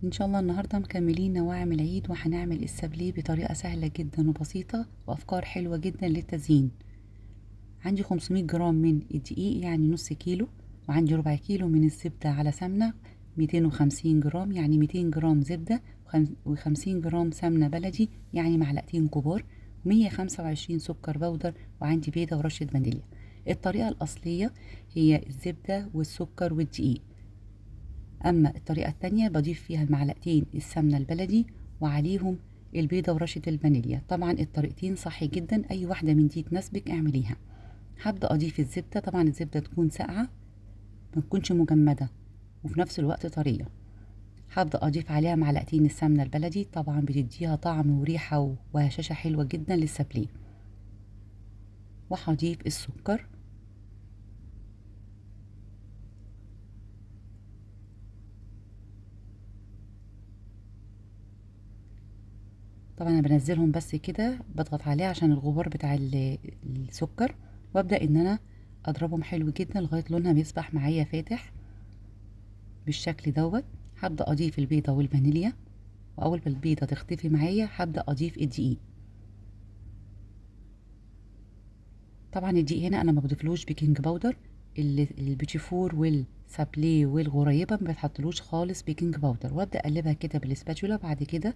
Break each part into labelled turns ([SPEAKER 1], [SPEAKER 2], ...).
[SPEAKER 1] ان شاء الله النهارده مكملين نواعم العيد، وهنعمل السابليه بطريقة سهلة جدا وبسيطة وافكار حلوة جدا للتزيين. عندي 500 جرام من الدقيق يعني نص كيلو، وعندي ربع كيلو من الزبدة على سمنه 250 جرام، يعني 200 جرام زبدة و50 جرام سمنه بلدي يعني معلقتين كبار، 125 سكر بودر، وعندي بيضة ورشه فانيليا. الطريقة الاصلية هي الزبدة والسكر والدقيق، اما الطريقة التانية بضيف فيها المعلقتين السمنة البلدي وعليهم البيضة ورشه الفانيليا. طبعا الطريقتين صح جدا، اي واحدة من دي تناسبك اعمليها. هبدا اضيف الزبدة، طبعا الزبدة تكون ساقعه ما تكونش مجمده وفي نفس الوقت طرية. هبدا اضيف عليها معلقتين السمنة البلدي، طبعا بتديها طعم وريحه وهشاشه حلوة جدا للسابليه. وهضيف السكر، طبعا انا بنزلهم بس كده بضغط عليه عشان الغبار بتاع السكر، وابدا ان انا اضربهم حلو جدا لغاية لونها بيصبح معايا فاتح بالشكل دوت. هبدا اضيف البيضة والفانيليا، واول ما البيضة تختفي معايا هبدا اضيف الدقيق. طبعا الدقيق هنا انا ما بضيفلوش baking powder، البيتي فور والسابليه والغريبة ما بتحطلوش خالص baking powder. وابدا اقلبها كده بال spatula، بعد كده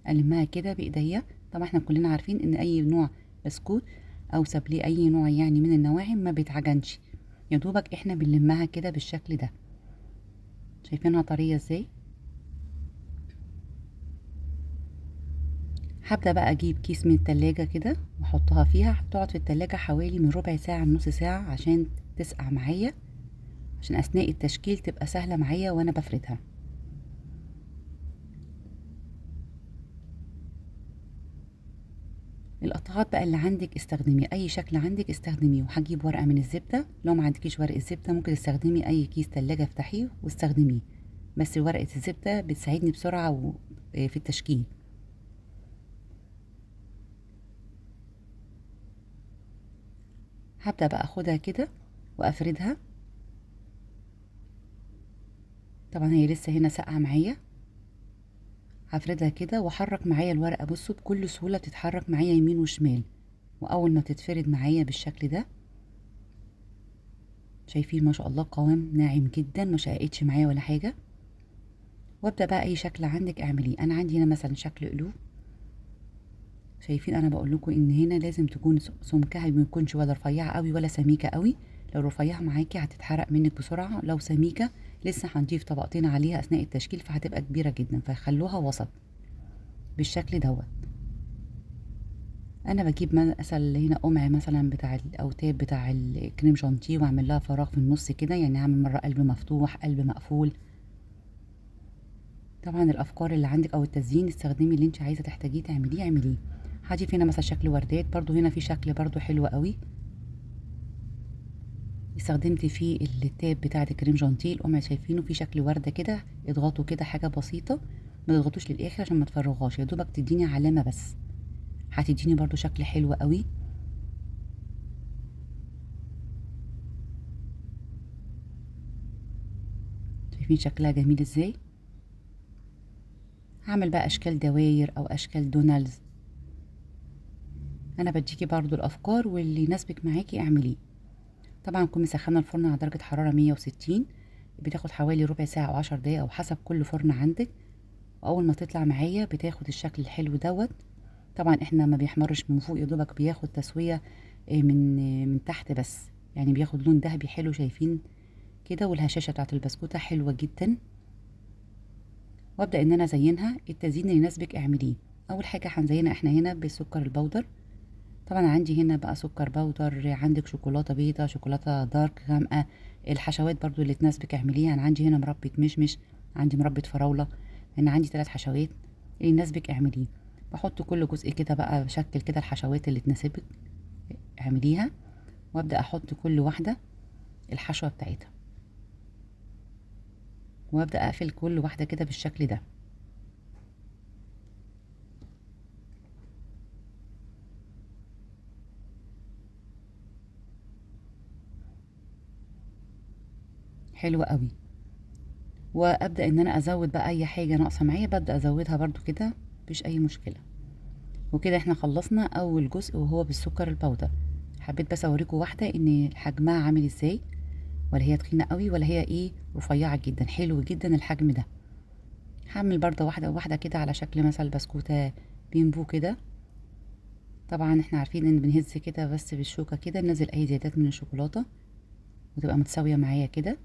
[SPEAKER 1] المها كده بايديا. طبعا احنا كلنا عارفين ان اي نوع بسكوت او سابليه اي نوع يعني من النواعم ما بيتعجنش، يا دوبك احنا بنلمها كده بالشكل ده. شايفينها طرية ازاي؟ هبدا بقى اجيب كيس من التلاجة كده واحطها فيها، هتقعد في التلاجة حوالي من ربع ساعة لنص ساعة عشان تسقع معايا، عشان اثناء التشكيل تبقى سهلة معايا وانا بفردها. القطعات بقى اللي عندك استخدمي اي شكل عندك استخدميه. وهجيب ورقة من الزبدة، لو ما عندكيش ورقة زبدة ممكن تستخدمي اي كيس تلاجة افتحيه واستخدميه، بس ورقة الزبدة بتساعدني بسرعة في التشكيل. هبدا بقى اخدها كده وافردها. طبعا هي لسه هنا ساقعه معايا، هفردها كده واحرك معايا الورقة. بصوا بكل سهولة بتتحرك معايا يمين وشمال، واول ما تتفرد معايا بالشكل ده شايفين ما شاء الله قوام ناعم جدا، ما شققتش معايا ولا حاجة. وابدا بقى اي شكل عندك اعمليه. انا عندي هنا مثلا شكل قلوب، شايفين انا بقول لكم ان هنا لازم تكون سمكها ما يكونش ولا رفيعة قوي ولا سميكة قوي. لو رفيعة معاكي هتتحرق منك بسرعة، لو سميكة لسه هنضيف طبقتين عليها اثناء التشكيل فهتبقى كبيرة جدا، فخلوها وسط بالشكل دوت. انا بجيب مثلا هنا قمع مثلا بتاع او تاب بتاع الكريم شانتيه واعمل لها فراغ في النص كده، يعني اعمل مرة قلب مفتوح قلب مقفول. طبعا الافكار اللي عندك او التزيين استخدمي اللي انت عايزه تحتاجيه تعمليه اعمليه. هضيف هنا مثلا شكل وردات، برضو هنا في شكل برضو حلو قوي استخدمت فيه التاب بتاع الكريم جانتيه القمع، شايفينه في شكل ورده كده. اضغطوا كده حاجة بسيطة، ما تضغطوش للاخر عشان ما تفرغهاش، يا دوبك تديني علامة بس، هتديني برضو شكل حلو قوي. شايفين شكلها جميل ازاي؟ هعمل بقى اشكال دواير او اشكال donuts. انا بديكي برضو الافكار واللي يناسبك معاكي اعمليه. طبعا كون مسخنه الفرن على درجه حرارة 160، بتاخد حوالي ربع ساعة او 10 دقايق او حسب كل فرن عندك. واول ما تطلع معايا بتاخد الشكل الحلو دوت. طبعا احنا ما بيحمرش من فوق، يا دوبك بياخد تسويه من تحت بس، يعني بياخد لون ذهبي حلو شايفين كده، والهشاشه بتاعت البسكوته حلوة جدا. وابدا ان انا ازينها. التزيين اللي يناسبك اعمليه. اول حاجة هنزينها احنا هنا بالسكر البودر. طبعا عندي هنا بقى سكر بودر، عندك شوكولاتة بيضة، شوكولاتة dark غامقه، الحشوات برضو اللي تناسبك اعمليها. انا عندي هنا مربى مشمش، عندي مربى فراوله، انا عندي 3 حشوات، اللي يناسبك اعمليه. بحط كل جزء كده بقى بشكل كده الحشوات اللي تناسبك اعمليها، وابدا احط كل واحدة الحشوه بتاعتها، وابدا اقفل كل واحدة كده بالشكل ده. حلو قوي. وابدا ان انا ازود بقى اي حاجة ناقصه معايا ببدا ازودها برده كده، مفيش اي مشكلة. وكده احنا خلصنا اول جزء وهو بالسكر البودر. حبيت بس اوريكم واحدة ان حجمها عامل ازاي، ولا هي تخينة قوي ولا هي ايه رفيعة جدا. حلو جدا الحجم ده. هعمل برده واحدة واحدة كده على شكل مثلا بسكوته بيمبو كده. طبعا احنا عارفين ان بنهز كده بس بالشوكة كده، ننزل اي زيادات من الشوكولاتة وتبقى متساوية معايا كده.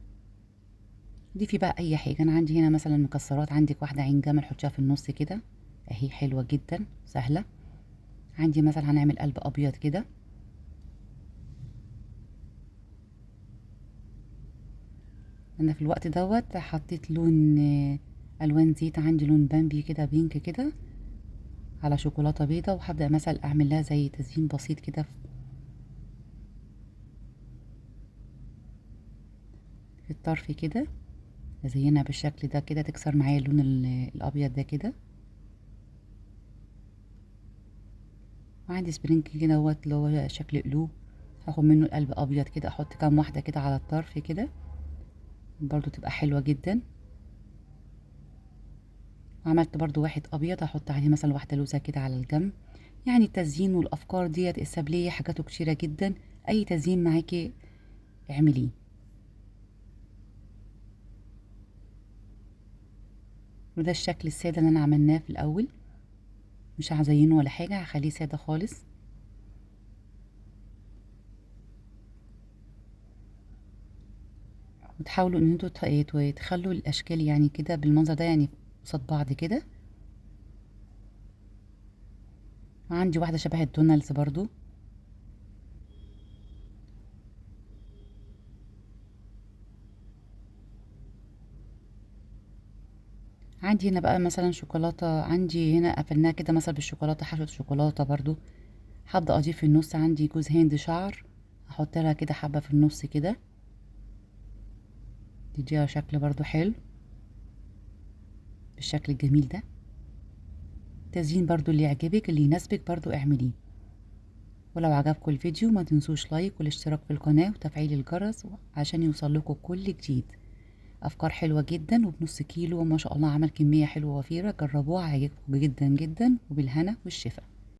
[SPEAKER 1] ضيفي بقى اي حاجة. انا عندي هنا مثلا مكسرات، عندك واحدة عين جمل حطيها في النص كده اهي، حلوة جدا سهلة. عندي مثلا هنعمل قلب ابيض كده. انا في الوقت دوت حطيت لون الوان زيت، عندي لون بامبي كده pink كده على شوكولاتة بيضة، وهبدا مثلا اعمل لها زي تزيين بسيط كده في الطرف كده، ازينها بالشكل ده كده، تكسر معايا اللون الابيض ده كده. وعندي sprinkle كده اهوت اللي هو شكل قلوب، هاخد منه القلب ابيض كده، احط كام واحدة كده على الطرف كده برضو تبقى حلوة جدا. وعملت برضو واحد ابيض هحط عليه مثلا واحدة لوزه كده على الجنب. يعني التزيين والافكار ديت السابليه حاجاته كتيرة جدا، اي تزيين معاكي اعمليه. وده الشكل السادة اللي انا عملناه في الاول، مش هزينة ولا حاجة، هخليه ساده خالص. وتحاولوا ان انتوا تخلوا الاشكال يعني كده بالمنظر ده، يعني قصاد بعض كده. وعندي واحدة شبه الدونالدز برضو. عندي هنا بقى مثلا شوكولاتة، عندي هنا قفلناها كده مثلا بالشوكولاته، حشوه شوكولاتة برضو. هبدا اضيف في النص، عندي جوز هند شعر احط لها كده حبه في النص كده، تديها شكل برضو حلو بالشكل الجميل ده. تزيين برضو اللي يعجبك اللي يناسبك برضو اعمليه. ولو عجبكم الفيديو ما تنسوش like والاشتراك في القناة وتفعيل الجرس عشان يوصل لكم كل جديد. افكار حلوة جدا وبنص كيلو وما شاء الله عمل كمية حلوة وفيرة، جربوها هيعجبكم جدا جدا، وبالهنا والشفا.